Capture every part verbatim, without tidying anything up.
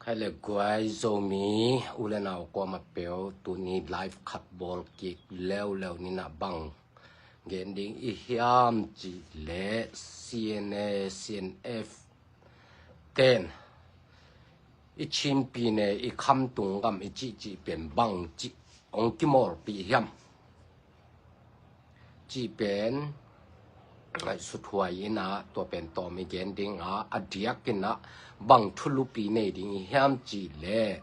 Hai le guai Zomi u le nau kuamah peuh, tuni live khat bawl kik leuleu ni na, bang gen ding i hiam cih leh C N A, C N F ten i Chin pyine i khamtung gam i cihcih pen bangci hong kimawlpih hiam cih pen ngaihsut huai in ah, tua pen tawm i gen ding a, a diakin ah bang thulupi nei ding i hiam cih leh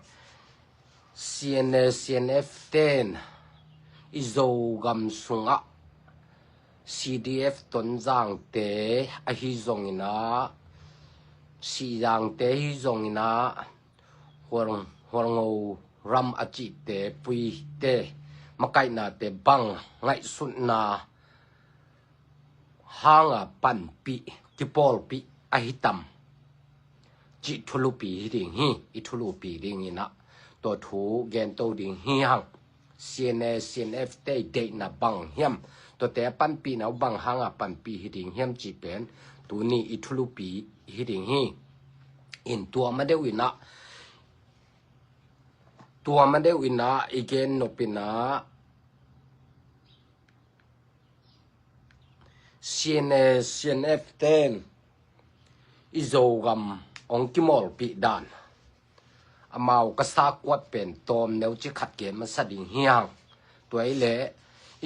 C N A, C N F ten i Zogam sungah C D F Tonzangte ahi zongin ah, Sihzangte ahi zongin ah, Hual, Hualngo ram a cihte, Puite makaihnate bang ngaihsutna hanga panpih, kipawlpih ahi tam cih thulupi hi ding hi. I thulupi dingin ah tua thu gento ding hi hang. C N A, C N F te i deihna bang hiam, tuate a panpihna uh bang hanga panpih hi ding hiam cih pen tuni i thulupi hi ding hi. In tua ma deuh in ah, tua ma deuh in ah i gen nop in ah, C N A, C N F ten i Zogam hong kimawlpih dan, amau ka sa kuat pen tawm neuci khat gen masa ding hi hang. Tua i leh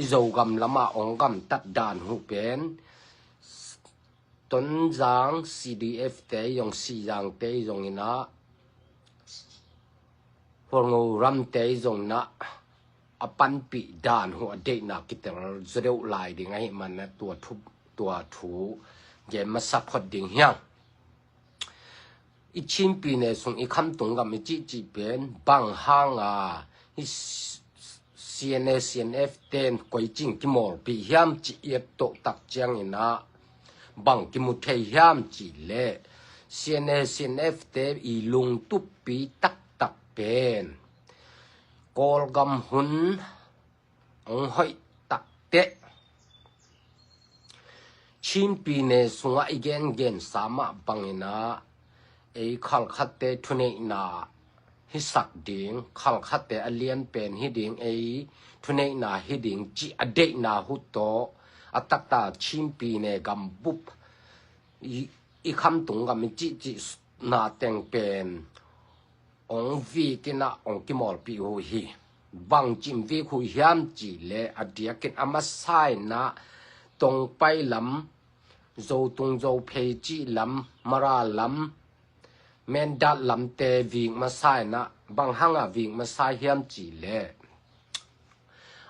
i Zogam lama hong gamtat dan uh pen Tonzang C D F te zong, Sihzangte zongin ah, Hualngo ramte zongin ah a panpih dan uh a deihna kitel zaw deuh lai ding ahih man ah tua thu, tua thu gen masa phot ding hi hang. I Chin pyine sung i khamtung gam i cihcih pen bang hanga hi C N A, C N F ten koici in kimawlpih hiam cih i et toh tak ciangin ah bang kimu thei hiam cih leh C N A, C N F te i lungtuppi taktak pen Kawlgam hun hong hoih takteh Chin pyine sungah i gengensa mah bangin ah ei khalkhatte thuneihna hisak ding, khalkhatte a lianpen hi ding, ei thuneihna hi ding cih a deihna uh tawh a taktak Chin pyine gambup i, i khamtung gam i cihcihna teng pen hong vik in ah hong kimawlpih uh hi. Bangci in vik uh hiam cih leh a diakin a masa in ah Tongpai lam, Zotung Zophei cih lam, Mara lam, Mindat lamte vik masa in ah, bang hanga vik masa hiam cih leh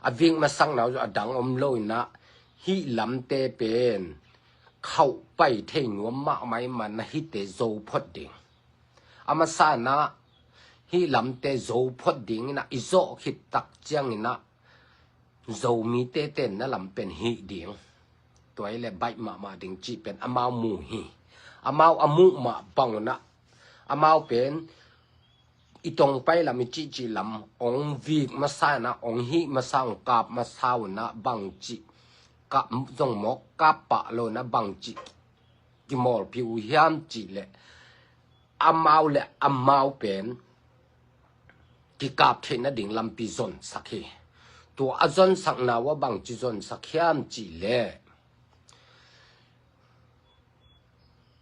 a vik masakna uh a dang om lo in ah, hih lamte pen khauh pai thei nuam mahmah ahih man ah hihte zo phot ding. A masa in ah hih lamte zo phot ding in ah i zawh khit tak ciangin ah Zomite tenna lam pen hih ding, tua i leh baih mahmah ding cih pen amau mu hi. Amau a muh mah bang un ah amau pen i Tongpai lam i cihcih lam hong vik masa in ah, hong hih masa, hong kap masa un ah bangci kap zong mawk kap pah lo in ah bangci kimawlpih uh hiam cih leh amau le amau pen kikap theih nading lampi zonsak hi. Tua a zonsakna uh a bangci zonsak hiam cih leh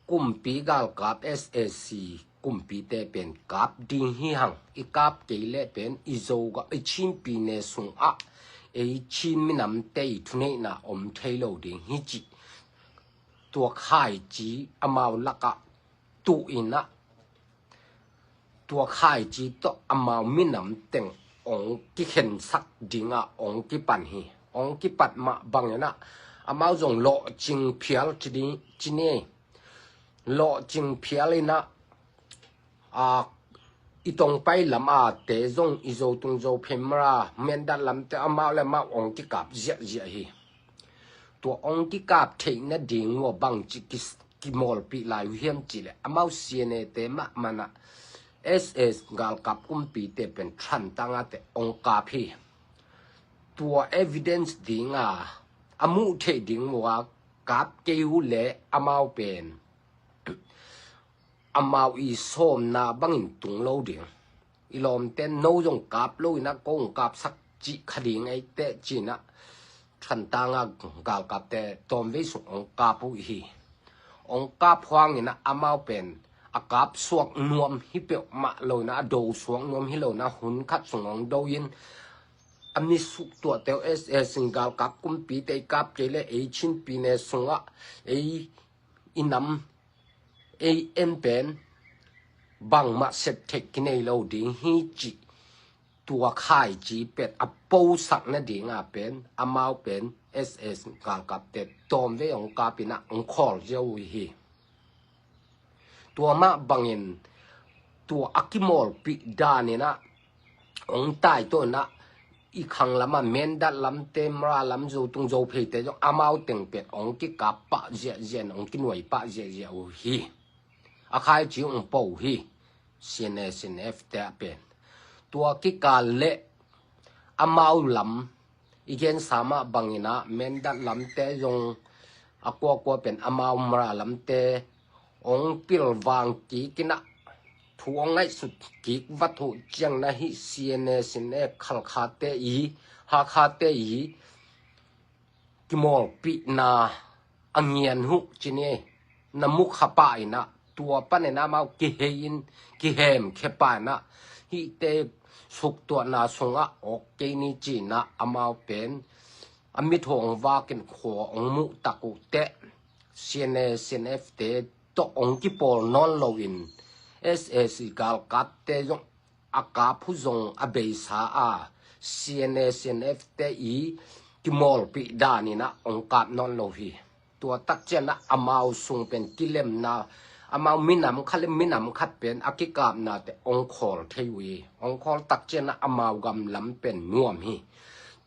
kumpi galkap S A C kumpite pen kap ding hi hang. I kap kei leh pen i Zogam, i Chin pyine sungah ei Chin minamte i thuneihna om thei lo ding hi cih tua khaici amau lakah tuh in ah, tua khaici tawh amau minam teng hong kikhensak ding ah hong kipan hi. Hong kipat mah bangin ah amau zong lawhcing phial ci ding, ci ni. Lawhcing phial in ah, a, i Tongpai lam a te zong, i Zotung Zophei, Mara, Mindat lamte amau le amau hong kikap ziahziah hi. Tua hong kikap theih nading uh a bangci ki, kimawlpih lai uh hiam cih leh amau C N A te mahmah in ah S A C galkap kumpite pen Thantlang ah teh hong kap hi. Tua evidence ding a, a muh theih ding uh a kap kei uh leh amau pen amau i sawmna bangin tung lo ding. I lawmte no zong kap lo inah ko hong kapsak cih kha ding ei teh cinah Thantanga galkapte tawmvei sung hong kap uh hi. Hong kap huanginah amau pen a kap suak nuam hi peuhmah lo inah a do suak nuam hi lo inah hun khat sung hong do in a mi suktuahte uh S A C galkap kumpite i kap kei le ei Chin pyine sungah ei i nam ei en pen bangmah sep theih kinei lo ding hi cih tua khaici pen a posak nadinga pen amau pen S A C galkapte tawmvei hong kap inah hong khawl ziau uh hi. Tua mah bangin tua a kimawlpih daninah hong taitawnah i khang lamah Mindat lamte, Mara lam, Zotung Zopheite zong amau teng pen hong kikap pah ziahziah in hong kinuai pah ziahziah uh hi. A khaici hong po uh hi. C N A, C N F te ah pen tua kikal le amau lam i gensa mah banginah Mindat lamte zong a kuakua pen amau Mara lamte hong pilvang kik inah thu hong ngaihsut kik vat uh ciangna hih C N A, C N F, Khalkhate i, Hakhate i kimawlpihna a ngian uh cin hi. Na mukha pah inah tua panin amau kihei in kihem khia pah inah hihte suktuahna sungah awk kei ni cinah amau pen a mit hong vakin khua hong muh tak uh teh C N A, C N F te tawh hong kipawl nawn loin S A C galkapte zong a kap uh zong a beisa a C N A, C N F te i kimawlpih daninah hong kap nawn lo hi. Tua tak cianah amau sung pen kilemna amau minam khat le minam khat pen a kikapnate hong khawl thei uh hi. Hong khawl tak cianah amau gam lam pen nuam hi.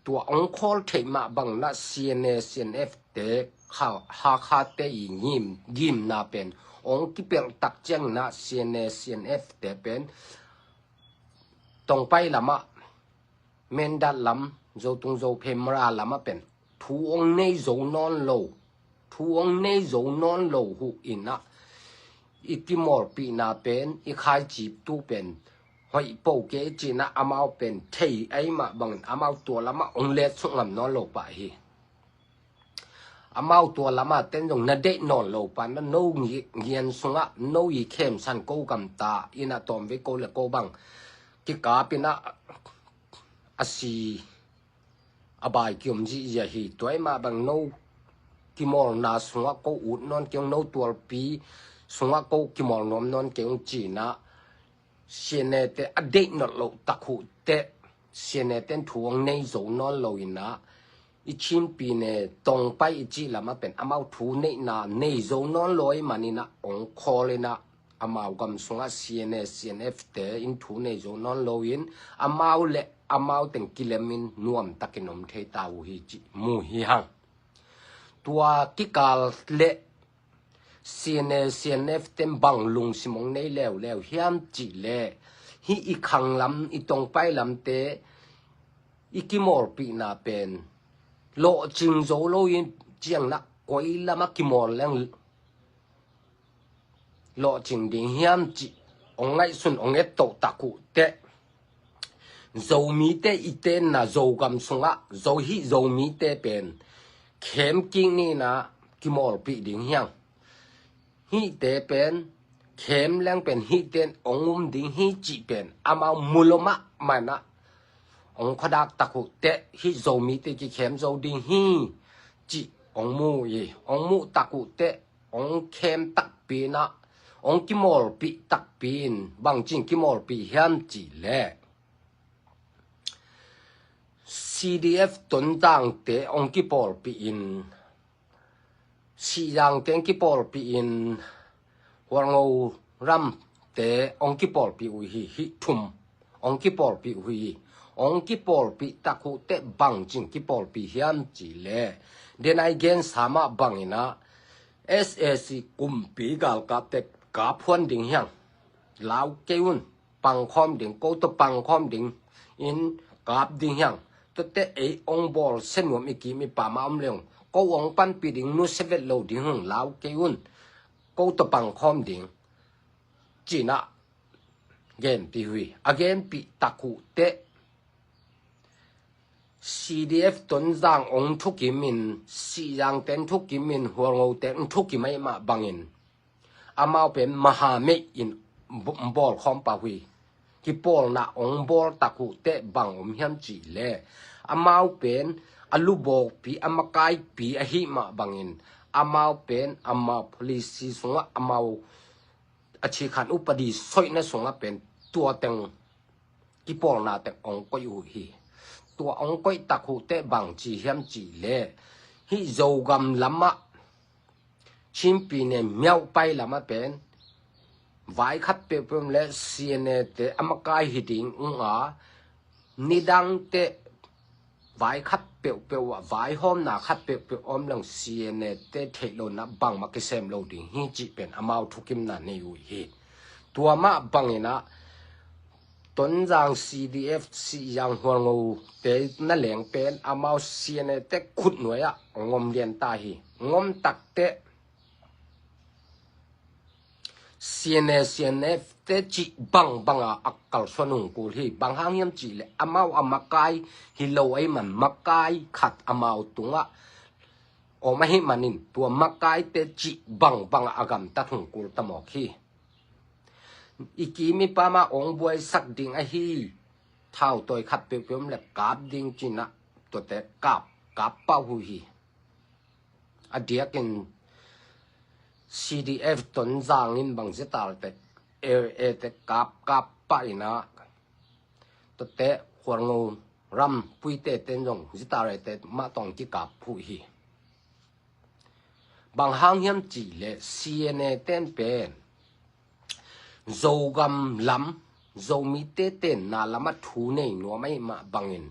Tua hong khawl theih mah banginah C N A, C N F te kha Hakhate i ngim gimna pen hong kipelh tak cianginah C N A, C N F te pen Tongpai lamah Mindat lam, Zotung Zophe, Mara lamah pen thu hong nei zo nawn lo, thu hong nei zo nawn lo uh inah i kimawlpihna pen i khaiciptu pen hoih po kei cinah amau pen thei ei mah bangin amau tua lamah hong letsuk ngam nawn lo pah hi. Amau tua lamah ten zong na deih nawn lo pah inah no ngi- ngian sungah no i khemsan ko gamta inah tawmvei ko le ko bang kikap inah a si a bai kiom zihziah hi. Tua ei mah bang no kimawlna sungah ko ut nawn kei ung, no tualpi sungah ko kimawl nuam nawn kei ung cinah C N A te a deih nawn loh tak uh teh C N A ten thu hong nei zo nawn lo inah i Chin pyine Tongpai i cih lamah pen amau thu neihna nei zo nawn lo ei maninah hong khawl inah amau gam sungah C N A, C N F te in thu nei zo nawn loin amau le amau teng kilemin nuamtakin om thei ta uh hi cih mu hi hang. Tua kikal le C N A, C N F ten bang lungsim hong nei leuleu hiam cih le hih i khang lam, i Tongpai lamte i kimawlpihna pen lawhcing zo lo in cianginah koi lamah kimawl leng lawhcing ding hiam cih hong ngaihsun hong ettoh tak uh teh Zomite i tenna Zogam sungah Zo hih Zomite pen khem kik ni inah kimawlpih ding hiang. Hihte pen khem leng pen hihte in hong um ding hi cih pen amau mu lo mahmah inah hong khuadak tak uh teh hih Zomite kikhem zo ding hi cih hong mu uh hi. Hong muh tak uh teh hong khem takpi inah hong kimawlpih takpi in bangci in kimawlpih hiam cih leh C D F Tonzangte hong kipawlpih in, Sihzangte hong kipawlpih in, Hualngo ramte hong kipawlpih uh hi. Hih thum hong kipawlpih uh hi. Hong kipawlpih tak uh teh bangci in kipawlpih hiam cih leh denai gensa mah banginah S A C kumpi galkapte kap huan ding hiang. Lau kei un, pangkhawm ding, ko tawh pangkhawm ding in kap ding hiang. Tuate ei hong bawlsia nuam i kim i pam a om leng ko hong panpih ding nusia vet lo ding hung, lau kei un, ko tawh pangkhawm ding. ci-in ah genpih uh hi. A genpih tak uh teh C D F Tonzang ong thukim in, Sihzangte ong thukim in, Hualngote ong thukim ahih mah bangin amau pen mahameih in bawlkhawm pah uh hi. Kipawlna ong bawl tak uh teh bang om hiam cih leh, amau pen a lubawkpi, a makaipi ahih mah bangin amau pen amau policy sungah, amau a thikhan upadi soihna sungah pen tua teng, kipawlna teng ong koih uh hi. Tua ong koih tak uh teh bang ci hiam cih leh, hih Zogam lamah, Chin pyine Myauk pai lamah pen vai khat peuhpeuh om leh C N A te a makai hi ding ung a, nidang teh vai khat peuhpeuh ah, vaihawmna khat peuhpeuh om leng C N A te theih lohna bangmah kisem lo ding hi cih pen amau thukimna nei uh hi. Tua mah bangin ah Tonzang C D F, Sihzang, Hualngote na leng pen amau C N A te khutnuai ah ong om lian ta hi. Ong om tak teh C N A, C N F te cih bangbang a a kalsuan hong kul hi. Bang hang hiam cih leh amau a makai hi lo ahih man, makai khat amau tungah om ahih manin tua makaite cih bangbang a a gamtat hong kul ta mawk hi. I kim i pam ah ong buaisak ding ahi thautawi khat peuhpeuh om leh kap ding ci-in ah tuate kap, kap pah uh hi. A diakin C D F Tonzang in bang Z R A te, A A te kap, kap pah in ah, tuate Hualngo ram Puite ten zong Z R A te mah tawh kikap uh hi. Bang hang hiam cih leh C N A ten pen Zogam lam, Zomite tenna lamah thu nei nuam ahih mah bangin,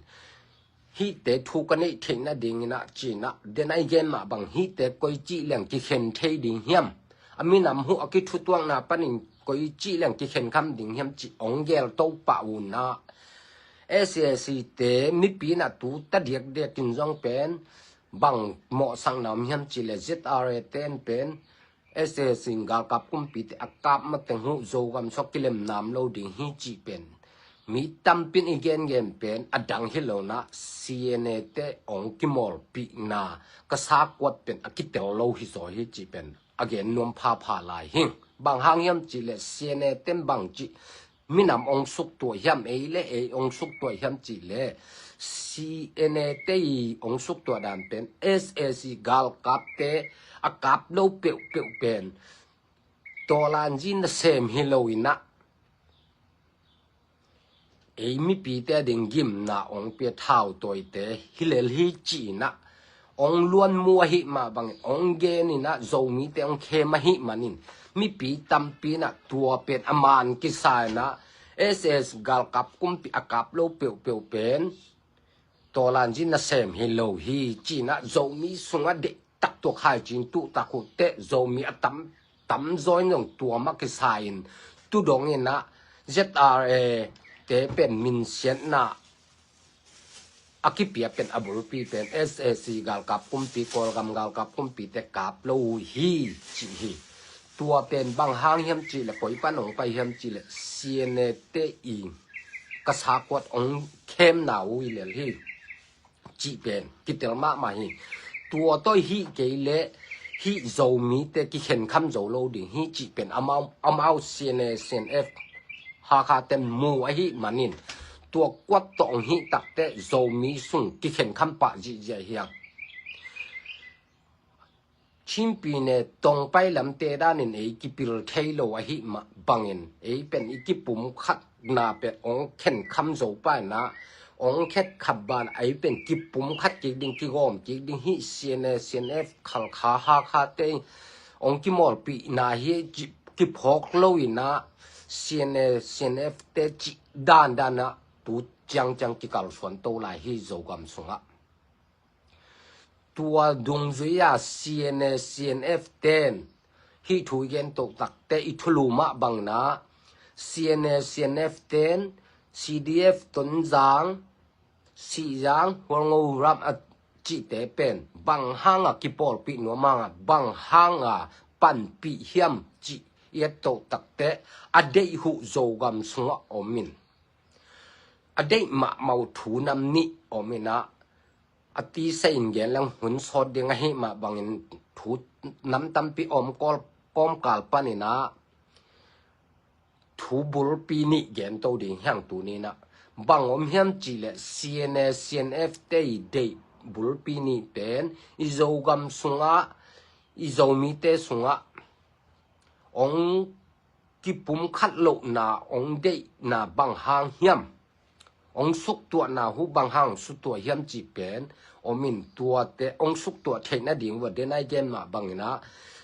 hihte thu ka neih theihna dingin ah ci-in ah, den a i gen mah bang hihte koici leng kikhen thei ding hiam, a minam huh a kithutuakna panin koici leng kikhen kham ding hiam cih ong gel to pah un ah, S A C te mipi in ah tu ta diakdiakin zong pen bang mawhsakna om hiam cih leh Z R A ten pen S A C galkap kumpite a kap mateng huh Zogam sung kilem nam lo ding hi cih pen mi tampi in i gengen pen a dang hi lo in ah, C N A te ong kimawlpihna ka sakuat pen a kitel lo hi zaw hi cih pen a gen nuam phapha lai hi. Bang hang hiam cih leh C N A ten bang cih minam ong suktuah hiam, ei le ei ong suktuah hiam cih leh, C N A te i ong suktuah dan pen S A C galkapte a kap lo peuhpeuh pen tawlanzi nasem hi lo in ah, ei mipite a ding gimna ong pia thautawite hi lel hi ci-in ah, ong luanmu ahih mah bangin ong gen in ah, Zomite ong khem ahih manin mipi tampi in ah tua pen a man kisa in ah, S A C galkap kumpi a kap lo peuhpeuh pen tawlanzi nasem hi lo hi ci-in ah, Zomi sungah deihtak tuak hai cin tuh tak uh teh, Zomi a tam, tamzaw in zong tua mah kisa in tu dong in ah, Z R A te pen minsiatna a kipia pen a bulpi pen S A C galkap kumpi, Kawlgam galkap kumpite kap lo uh hi cih hi. Tua pen bang hang hiam cih leh, koi pan ong pai hiam cih leh, C N A te i ka sakuat ong khemna uh hi lel hi cih pen kitel mahmah hi. Tua tawh hih kei leh hih Zomite kikhen kham zo lo ding hi cih pen amau, amau C N A, C N F Hakha ten mu ahih manin, tua kuat tawh ong hih tak teh Zomi sung kikhen kham pah zihziah hi hang. Chin pyine Tongpai lamte danin ei kipil thei lo ahih mah bangin, ei pen i kipumkhatna pen ong khen kham zo pah in ah, ong khet khap ban ei pen kipumkhat kik ding, kigawm kik ding hi. C N A, C N F, Khalkha, Hakha te ong kimawlpihna hi ci kiphawk lo in ah, C N A, C N F te cih dandan ah tu ciangciang kikalsuan to lai hi Zogam sungah. Tua dungzui a C N A, C N F ten hih thu i gen toh tak teh i thulu mah bangin ah, C N A, C N F ten C D F Tonzang, Sihzang, Hualngo ram a cihte pen bang hang a kipawlpih nuam hang a, bang hang a panpih hiam cih i et toh takteh a deih uh Zogam sungah om in, a deih mahmah uh thu nam nih om in ah, a tisa in gen leng hun sawt ding ahi mah bangin thu nam tampi om kawl kawmkal panin ah thu bulpi nih gen to ding hi hang tuni in ah. Bang om hiam cih leh C N A, C N F te i deih bulpi nih pen i Zogam sungah, i Zomite sungah ong kipumkhat lohna, ong deihna bang hang hiam, ong suktuahna uh bang hang suktuah hiam cih pen om in, tuate ong suktuah theih nading uh a, den a i gen mah bangin ah,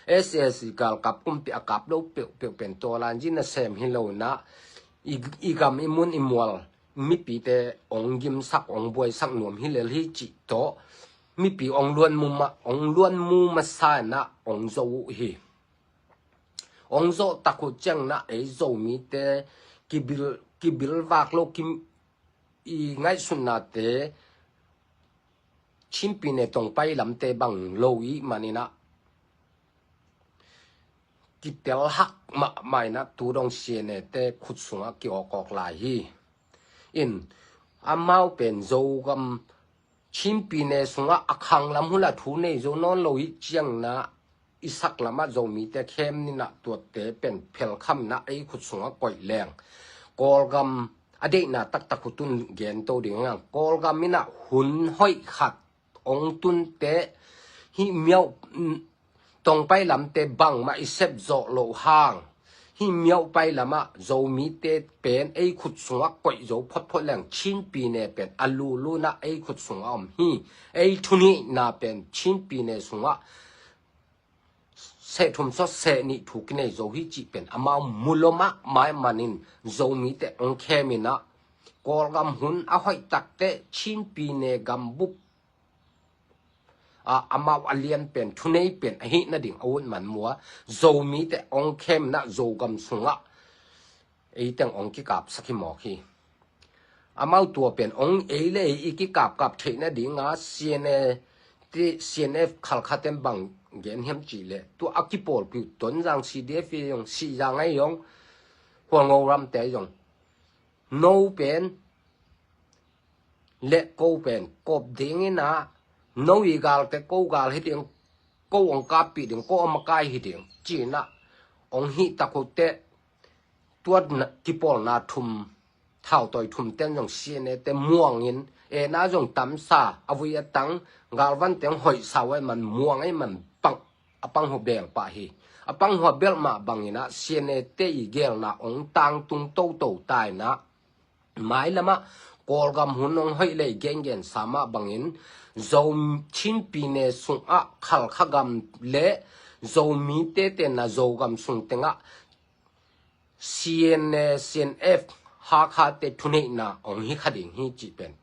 S A C galkap kumpi a kap lo peuhpeuh pen tawlan zi nasem hi lo in ah, i, i gam i mun i mual mipite ong gimsak ong buaisak nuam hi lel hi cih tawh mipi ong luanmu ma, ong luanmu masa in ah ong zo uh hi. Ong zawh tak uh ciangin ah ei Zomite kibil, kibilvak lo, ki, i ngaihsutnate Chinpi ne tongpai lamte bang lo i hih manin ah kitel hak mahmah in ah tu dong C N A te khut sungah ki-awkawk lai hi. In amau pen Zogam Chinpi ne sungah a khang lam uh la thu nei zo nawn lo i hih ciangin ah i sak lamah Zomite khem in ah tuate pen phelkham in ah ei khut sungah koih leng Kawlgam a deihna taktak uh tun gen to ding hi hang. Kawlgam in ah hun hoih khat ong tunteh hih miauh, mm, tongpai lamte bangmah i sep zawh loh hang hih miauhpai lamah Zomite pen ei khut sungah koih zo photphot leng Chinpi ne pen a lulu in ah ei khut sungah om hi. Ei thuneihna pen Chinpi ne sungah seh thum sawt seh nih thu kinei zo hi cih pen amau mu lo mahmah manin Zomite ong khem in ah Kawlgam hun a hoih takteh Chinpi ne gambup a, amau a lian pen, thunei pen ahih nading a ut man mua, Zomite ong khem in ah Zogam sungah eiteng ong kikapsak hi mawk hi. Amau tua pen ong ei le ei i kikapkap theih nading a C N A te, C N F Khalkha ten bang gen hiam cih leh, tua a kipawlpi uh Tonzang C D F i zong, Sihzang a i zong, Hualngo ramte a i zong, no pen le ko pen kop ding in ah, no i galte ko gal hi ding, ko ong kappih ding, ko ong makai hi ding ci in ah ong hih tak uh teh, tua na, kipawlna thum, thautawi thum ten zong C N A te muang in, en a zong tamsa, a vui a tang, galvan teng hoihsa uh a i man muang a i man pang, a pang hua bel pah hi. A pang hua belh mah bangin ah C N A te i gelna ong tangtung toto ta in ah, mailamah Kawlgam hun ong hoih le i gengensa mah bangin Zo, Chinpi ne sungah Khalkha gam le Zomite tenna Zogam sung tengah C N A, C N F Hakha te thuneihna ong hi kha ding hi cih pen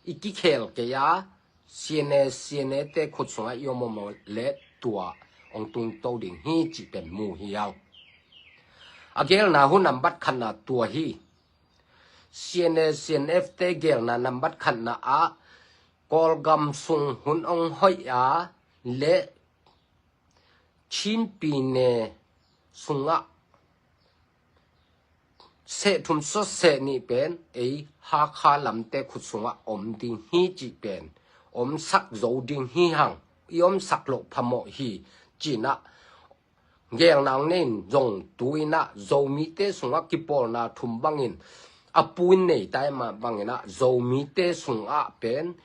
i kikhel kei a, C N A, C N A te khut sungah i om om le tua ong tungto ding hi cih pen mu hi hang. A gelna hun nambat khatna tua hi. C N A, C N F te gelna nambat khatna ah Kawlgam sung hun ong hoih a le Chinpi ne sungah seh thum sawt seh nih pen ei Hakha lamte khut sungah om ding hi cih pen omsak zo ding hi hang, i omsak loh phamawh hi ci in ah gelna ong nei in zong tu in ah Zomite sungah kipawlna thum bangin a pu in nei ta i mah bangin ah Zomite sungah pen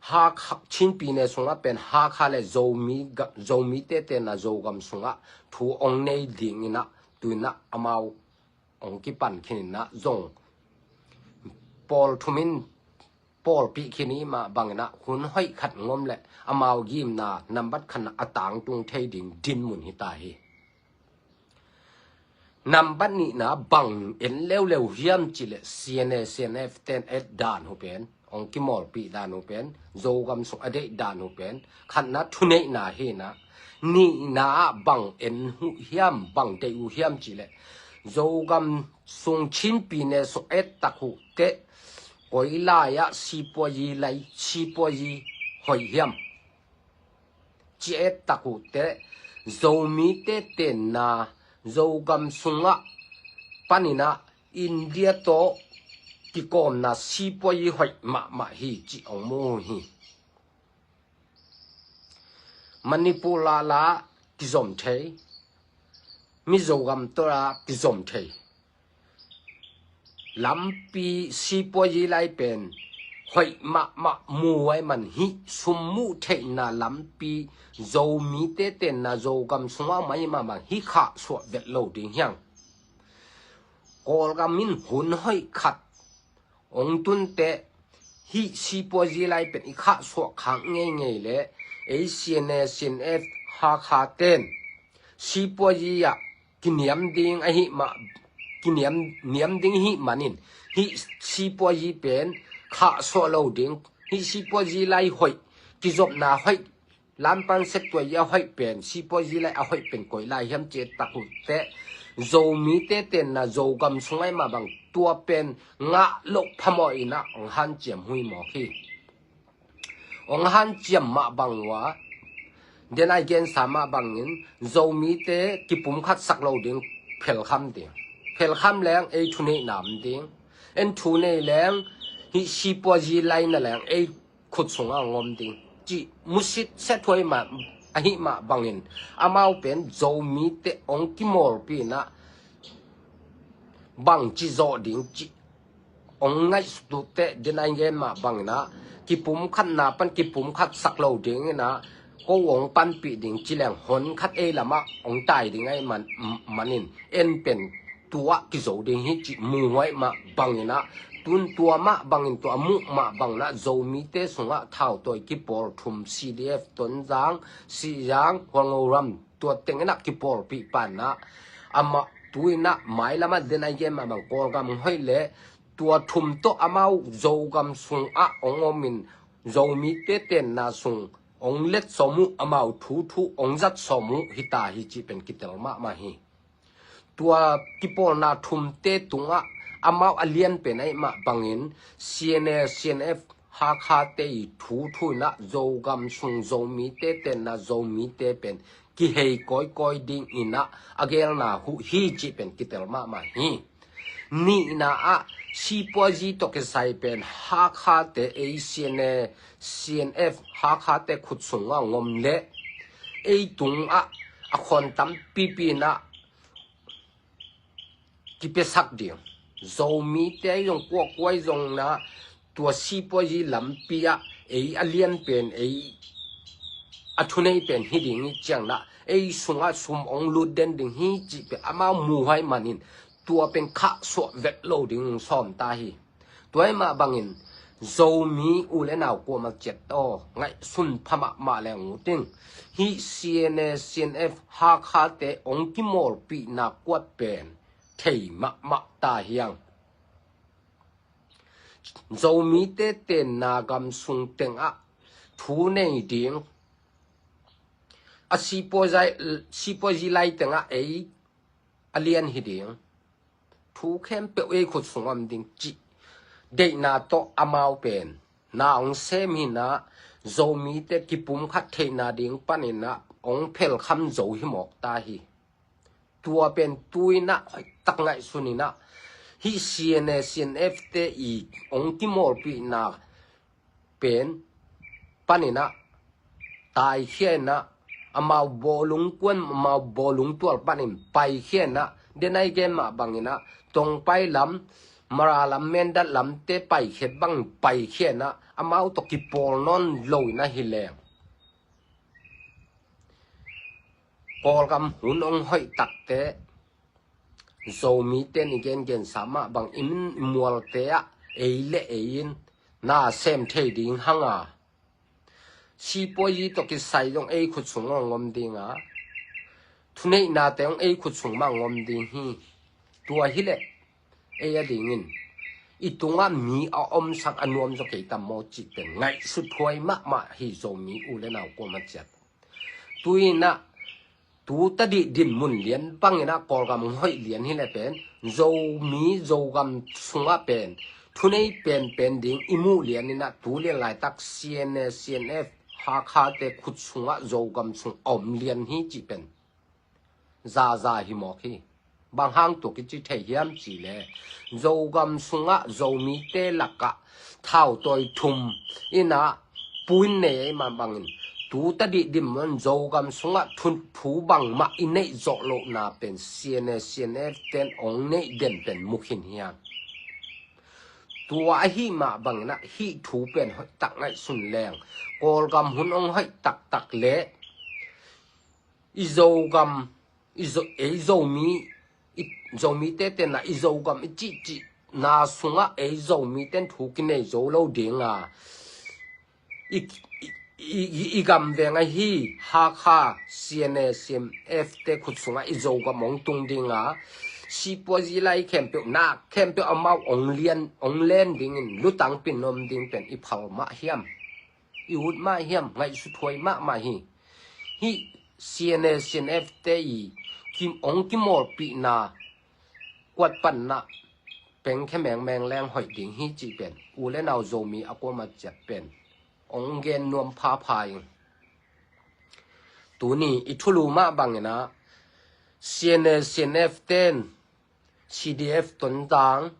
Hakha, Chinpi ne sungah pen Hakha le Zomi ga, Zomite tenna Zogam sungah thu ong nei ding in ah tu in ah amau ong kipan khin in ah zong pawl thum in pawlpih khin i mah bangin ah hun hoih khat ngom le amau gimna nambat khatna a tangtung thei ding dinmun hi ta hi. Nambat nihna bang en leuleu hiam cih leh C N A, C N F ten et dan uh pen, ong kimawlpih dan uh pen, Zogam sung a deih dan uh pen, khatna thuneihna hi in ah, nihna ah bang en uh hiam, bang deih uh hiam cih leh Zogam sung Chinpi ne sung et tak uh teh koi lai ah sipuazi lai, sipuazi hoih hiam ci et tak uh teh Zomite tenna Zogam sungah paninah India tawh kikawmna sipuayi hoih mahmah hi cih hong mu hi. Manipur lala kizom thei, Mizogam tawh la kizom thei. Lampi sipuayi lai pen hoih mahmah mu ai man hi. Sum muh theihna lampi Zomite tenna Zogam sungah om ahi mahmah hi. Khahsuah vet lo ding hiang. Kawlgam in hun hoih khat hong tunteh hih sipuayi lai pen i khahsuah khak ngeingei le ei CNA CNF Hakha ten sipuayi ah kiniam ding ahi mah, kiniam niam ding hih manin hih sipuayi pen khahsuah lo ding. Hih sipuayi lai hoih, kizopna hoih, lampan septuayi a hoih pen, sipuayi lai a hoih pen koi lai hiam ci-a tak uh teh Zomite tenna Zogam sung ahi mah bang tua pen ngah loh phamawh inah hong hanciam hui mawk hi. Hong hanciam mah bang uh a, den ai gensa mah bangin Zomite kipumkhat sak lo ding, phelkham ding. Phelkham leng ei thuneihna om ding. En thunei leng hih sipuayi lai na leng ei khut sungah hong om ding cih musit set huai mah ahi mah bangin amau pen Zomite hong kimawlpih inah bangci zawh ding cih hong ngaihsut uh teh den ai gen mah bangin ah kipumkhatna pan kipumkhat sak lo ding inah ko hong panpih ding ci leng hon khat ei lamah hong tai ding ahi man, manin en pen tua kizo ding hi cih mu huai mah bangin ah, tun tua mah bangin tua muh mah bangin ah Zomite sungah thautawi kipawl thum, CDF Tonzang, Sihzang, Hualngoram, tua teng inah kipawlpih pan ah amah tu inah mailam ah den ai gen mah bang Kawlgam hoih le tua thum tawh amau Zogam sungah hong om in Zomite tenna sung hong let sawm uh, amau thu thu hong zat sawm uh hi ta hi cih pen kitel mahmah hi. Tua kipawlna thumte tungah amau a lian pen ahi mah bangin CNA CNF Hakha te i thu thu inah Zogam sung Zomite tenna Zomite pen kihei kawikawi ding inah a gelna huh hi cih pen kitel mahmah hi. Nihna ah sipuayi tawh kisai pen Hakha te ei CNA CNF Hakha te khut sungah hong om le ei tungah a khawn tampipi inah kipiasak ding. Zomite ahi zong kuakuai zong na tua sipuayi lampi ah ei a lian pen ei a thunei pen hi ding hi ciang na ei sungah sum hong lut den ding hi cih pen amau mu huai manin tua pen khahsuah vet lo ding sawm ta hi. Tua ahi mah bangin Zomi u le nau kuamah ciat aw, ngaihsun pha mahmah leng uh ting. Hih CNA CNF Hakha te hong kimawlpihna kuat pen thei mahmah ta hiang. Zomite tenna gam sung tengah thu nei ding a sipuayi lai tengah ei a lian hi ding. Thu khempeuh ei khut sung om ding cih deihna tawh amau pen na hong sem hi inah Zomite kipumkhat theihna ding panin ah hong phelkham zo hi mawk ta hi. Tua pen tu inah hoihtak ngaihsun inah hih CNA CNF te i hong kimawlpihna pen panin ah taikhia inah amau bawlung kuan amau bawlung tual panin paikhia inah den ai gen mah bangin ah Tongpai lam, Mara lam, Mindat lamte paikhiat bangin paikhia inah amau tawh kipawl nawn lo inah hi leng Kawlgam hun hong hoih takte Zomite ni gengensa mah bang i min i mualte ah ei le ei in na sem thei ding hang a, sipuayi tawh kisai zong ei khut sung hong om ding a, thuneihnate hong ei khut sung mah hong om ding hi. Tua hileh ei a dingin i tungah mi a omsak a nuam zaw kei tam maw cih pen ngaihsut huai mahmah hi Zomi u le nau kuamah ciat. Tu inah tu tadih dinmun lian bangin ah Kawlgam hoih lian hileh pen Zomi Zogam sungah pen thunei penpen ding i muh lian inah tu lian laitak CNA CNF Hakha te khut sungah Zogam sung a om lian hi cih pen zaza hi mawk hi. Bang hang tua kici thei hiam cih leh, Zogam sungah Zomite lakah thautawi thum in ah puin nei ei mah bangin, tu tadih dim un Zogam sungah thu, thu bangmah i neih zawh lohna pen C N A, C N F ten ong neih den pen mu khin hiam? Tua ahih mah bangin ah hih thu pen hoih tak ngaihsun leng, Kawlgam hun ong hoih taktak leh i Zogam, i Zo, ei Zomi, i Zomite tenna i Zogam i cihcihna sungah ei Zomiten thu kinei zo lo ding a, i, i, i, i, i gam veng ahi Hakha, C N A, C N F te khut sungah i Zogam ong tung ding a, sipuazi lai khempeuh, nak khempeuh amau ong lian, ong len dingin lutang pin om ding pen i phal mah hiam? I ut mah hiam? Ngaihsuthuai mahmah hi. Hih C N A, C N F te i kim, ong kimawlpihna kuat panna pengkhe mengmeng leng hoih ding hi cih pen u le nau Zomi a kuama ciat pen ong gen nuam phapha ing. Tuni i thulu mah bangin ah C N A, C N F ten C D F Tonzang,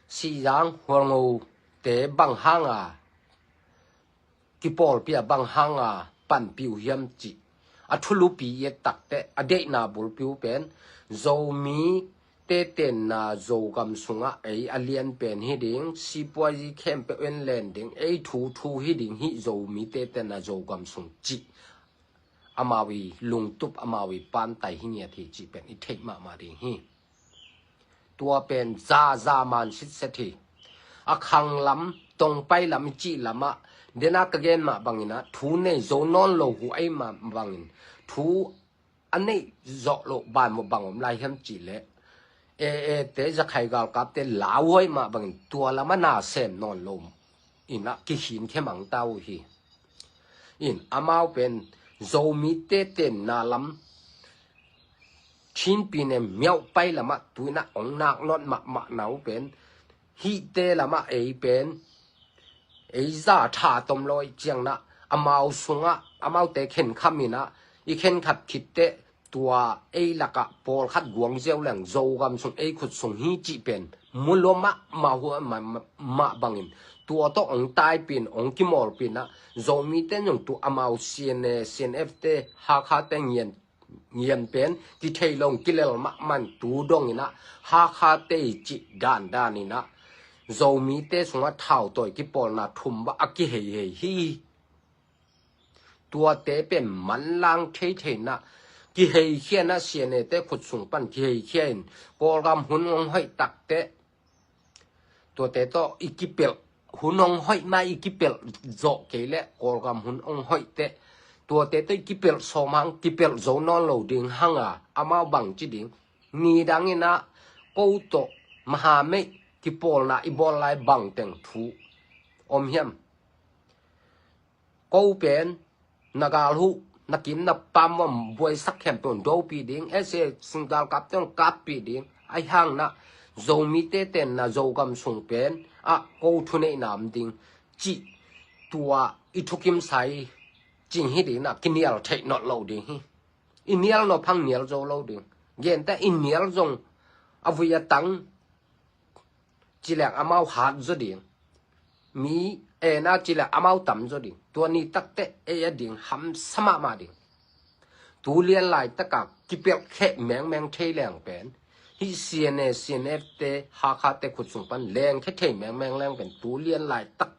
Sihzang, Hualngo te bang hanga kipawlpih a, bang hanga panpih uh hiam cih a thulupi i et takteh a deihna bulpi uh pen Zomite tenna Zogam sungah ei a lian pen hi ding, sipuazi khempeuh en len ding, ei thu thu hi ding, hih Zomite tenna Zogam sung cih amau i lungtup, amau i pantai hi ngiat hi cih pen i theih mahmah ding hi. Tua pen zaza man sitset hi. A khang lam, tongpai lam i cih lamah, dena ka gen mah bangin ah thu nei zo nawn lo uh ei mah bangin, thu a neih zawh loh banmawh bang om lai hiam cih leh, A A te, Zakhai galkapte lauhuai mah bangin tua lamah na sem nawn lo in ah kikhin khemang ta uh hi. In amau pen Zomite tenna lam Chinpi ne miauhpai lamah tu in ah ong nak nawt mahmah na uh pen, hihte lamah ei pen ei za tha tom lo ih ciangin ah amau sungah amaute khenkham in ah i khenkhat khitteh tua ei lakah pawlkhat guang ziau leng Zogam sung ei khut sung hi cih pen mu lua mahmah uh a, mah, mah, mah bangin tua tawh ong taipin ong kimawlpin ah Zomite nung tu amau C N A, C N F te, Hakha te ngian, ngian pen kithei lo kilel mahmah in tu dongin ah Hakha te i cih dandan in ah Zomite sungah thautawi kipawlna thum bah a kiheihei hi. Tuate pen manlang theithei in ah kiheikhia in ah C N A te khut sung pan kiheikhia in Kawlgam hun ong hoih takteh tuate tawh i kipelh, hun ong hoih mah i kipelh zawh kei leh Kawlgam hun ong hoihteh tuate tawh i kipelh sawm hang, kipelh zo nawn lo ding hanga amau bangci ding, nidang in ah ko tawh mahameih kipawlna i bawl lai bangteng thu om hiam? Ko pen na gal huh, na kim na pam buaisak khempeuh in dopih ding, S A C galkapte ong kappih ding, ahi hangin ah Zomite tenna Zogam sung pen ah ko thuneihna om ding cih tua i thukim sai cing hi ding in ah kinial theih nawt lo ding hi. I nial nawh phang nial zo lo ding. Genteh i nial zong a vui a tang ci leng amau hat zaw ding. Mi en a ci leng amau tam zaw ding. Tua ni takteh ei a ding hamsa mahmah ding. Tu lian laitaka kipelh kheh mengmeng thei leng pen hih C N A, C N F te, Hakha te khut sung pan lengkhe thei mengmeng leng pen tu lian laitak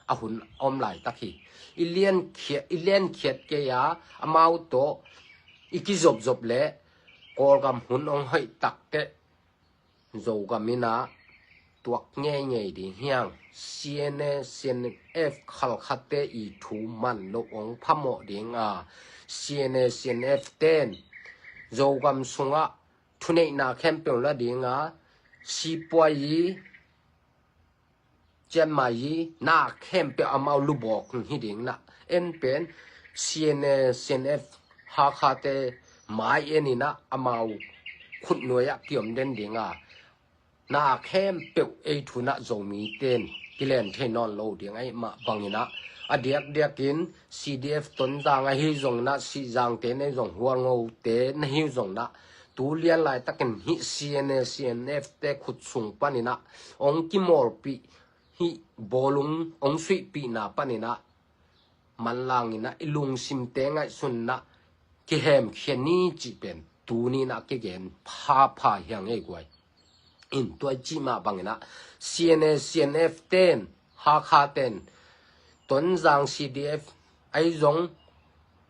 a hun om laitak hi. I liankhiat, i liankhiat kei a amau tawh i kizopzop leh Kawlgam hun ong hoih takteh Zogam in ah tuak ngeingei ding hi hang. C N A, C N F khalkhatte i thu man loh ong phamawh ding a, C N A, C N F ten Zogam sungah thuneihna khempeuh la ding a, sipuai i, cianmai i, na khempeuh amau lubawk hi ding in ah, en pen C N A, C N F Hakhate mai en in ah amau khutnuai ah kiom den ding a, na khempeuh ei thu in ah Zomite in kilen thei nawn lo ding ahih mah bangin ah a diakdiakin C D F Tonzang ahi zongin ah, Sihzangte na hi zong, Hualngote na hi zongin ah, tu lian laitakin hih C N A, C N F te khut sung panin ah hong kimawlpih, hih bawlung hong suihpihna panin ah manlangin ah i lungsimte ngaihsunin ah kihemkhia ni cih pen tuni-in ah kigen phapha hi hang ei guai. In tua i cih mah bangin ah C N A, C N F ten, Hakha ten, Tonzang C D F ahi zong,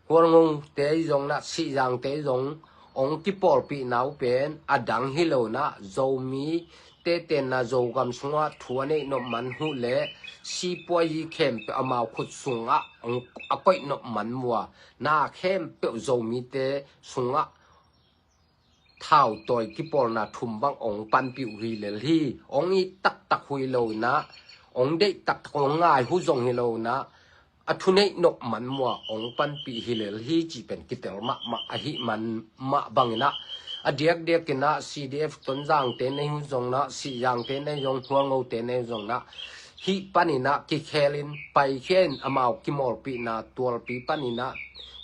Hualngote ahi zongin ah, Sihzangte ahi zong hong kipawlpihna uh pen a dang hi loin ah, Zomi te tenna Zogam sungah thu a neih nop man uh leh, sipuazi khempeuh amau khut sungah hong a koih nop man uh a, na khempeuh Zomite sungah thautawi kipawlna thum bang hong panpih uh hi lel hi. Hong it taktak uh hi loin ah, hong deih taktak, hong ngai uh zong hi loin ah, a thuneih nop man uh a hong panpih hi lel hi cih pen kitel mahmah ahih man mah bangin ah, a diakdiakin ah C D F Tonzangte na hi zongin ah, Sihzangte na hi zong, Hualngote na hi zongin ah, hih panin ah kikhelin paikhia in, amau kimawlpihna tualpi panin ah,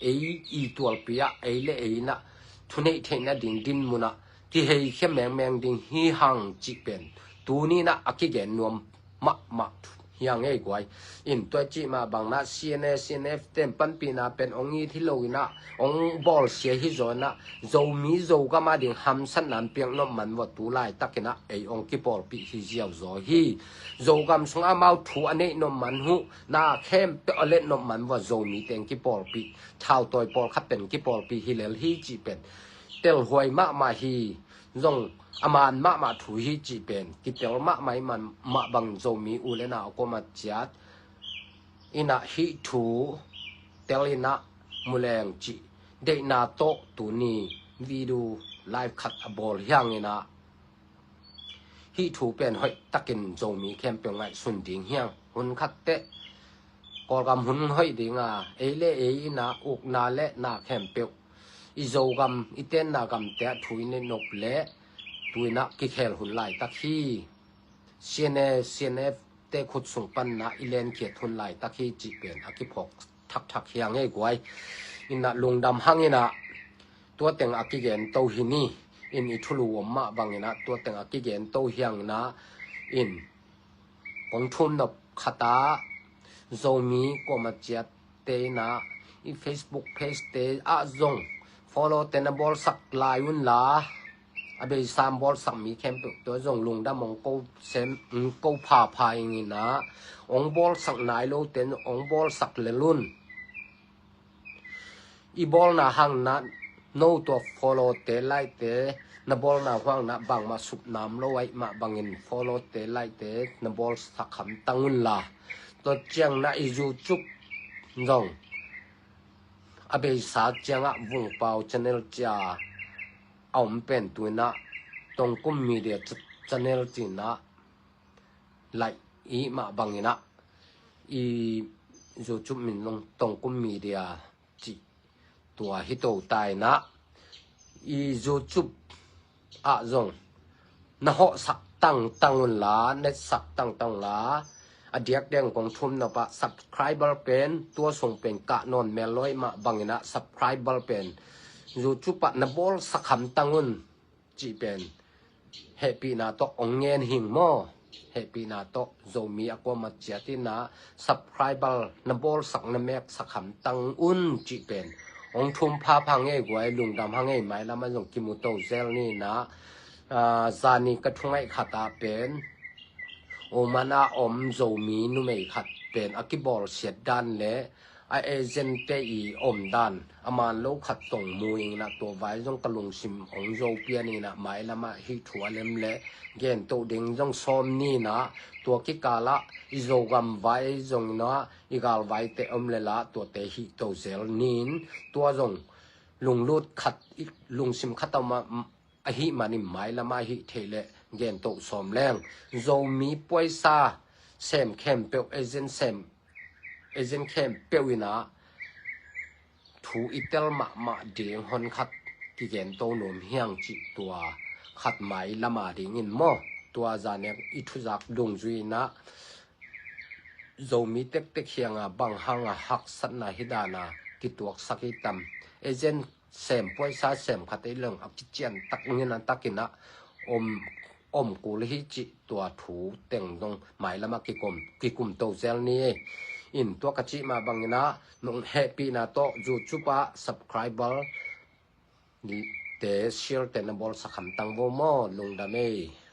ei i tualpi ah ei le ei in ah thuneih theihna ding dinmun ah kiheikhia mengmeng ding hi hang cih pen tuni-in ah a kigen nuam mahmah hi hang ei guai. In tua i cih mah bangin ah C N A, C N F ten panpihna pen hong it hi loin ah, hong bawlsia hi zaw in ah, Zomi Zogam ading hamsatna hong piak nop man uh a, tu laitakin ah ei hong kipawlpih hi ziauzaw hi. Zogam sungah amau thu a neih nop man uh, na khempeuh a let nop man uh a, Zomite hong kipawlpih, thautawi pawlkhat pen kipawlpih hi lel hi cih pen telhuai mahmah hi. Zong a man mahmah thu hi cih pen kitel mahmah ahih man mah bangin Zomi u le nau a kuamah ciat in ah hih thu telin ah mu leng cih deihna tawh tuni video live khat a bawl hi hangin ah, hih thu pen hoihtakin Zomi khempeuh ngaihsun ding hi hang. Hun khat teh Kawlgam hun hoih ding a, ei le ei in ah ukna le na khempeuh, i Zogam, i tenna gamte ah thu i neih nop leh, tu-in ah kikhel hun laitak hi. C N A, C N F te khut sung panin ah i lenkhiat hun laitak hi cih pen a kiphawk thakthak hi hang ei guai. In ah lungdam hangin ah tua teng a kigento hi ni. In i thulu om mah bangin ah tua teng a kigento hi hangin ah, in kong thum nop khat ah, Zomi kuamah ciatte in ah i Facebook page te ah zong follow te na bawlsak lai un la, a beisa bawlsak mi khempeuh tawh zong lungdam hong ko sem, hong ko phapha ing in ah, hong bawlsak nai lote in hong bawlsak lel un. I bawlna hangin ah no tua follow te, like te na bawlna uh hangin ah bangmah supna om lo ahih mah bangin follow te, like te na bawlsak hamtang un la. Tua ciangin ah i YouTube zong a beisa ciangah Vungpau channel ci a a om pen tu-in ah Tongkum Media ch-, channel ci-in ah laih i hih mah bangin ah, i YouTube min zong Tongkum Media cih tua hi to ta in ah, i YouTube ah zong na hawhsak tangtang un la, netsak tangtang un la, a diakdiak kong thum nop ah subscriber pen tua sung pen kah nawn mel lo ahih mah bangin ah subscriber pen YouTube ah na bawlsak hamtang un cih pen hehpihna tawh hong ngen hing maw? Hehpihna tawh Zomi a kuamah ciat in ah subscriber na bawlsak na meksak hamtang un cih pen hong thum phapha hang ei guai, lungdam hang ei, mailam ah zong kimu to zel ni in ah, ah, zani ka thungaih khat ah pen Oman a om Zomi numei khat pen a kibawlsiat dan le a agent te i om dan a man lo khat tong mu ing in ah, tua vai zong ka lungsim hong zo pian in ah, mailam ah hih thu a lem le gen to ding zong sawm ni in ah, tua kikal ah i Zogam vai zong in ah, i galvai te om le la tuate hih to zel ni in, tua zong lunglut khat, i lungsim khat a om ah, ahih manin mailam ah hih theih leh gen to sawm leng. Zomi puaisa sem khempeuh, agent sem, agent khempeuh in ah thu i tel mahmah ding hon khat kigen to nuam hi hang cih tua khat mailam a dingin maw? Tua zan nek i thuzak dungzui in ah Zomi tektek hianga bang hanga haksatna hi dana kituaksak hi tam. Agent sem puaisa sem khat ei leng a kician tak ngina takina om om kul hi cih tua thu teng dong mailama kikum kikum to zel ni. In tua ka cih ma bangina nong hehpihna tawh YouTube a subscriber te share te na bawl sakham tang vo maw, lungdam ei.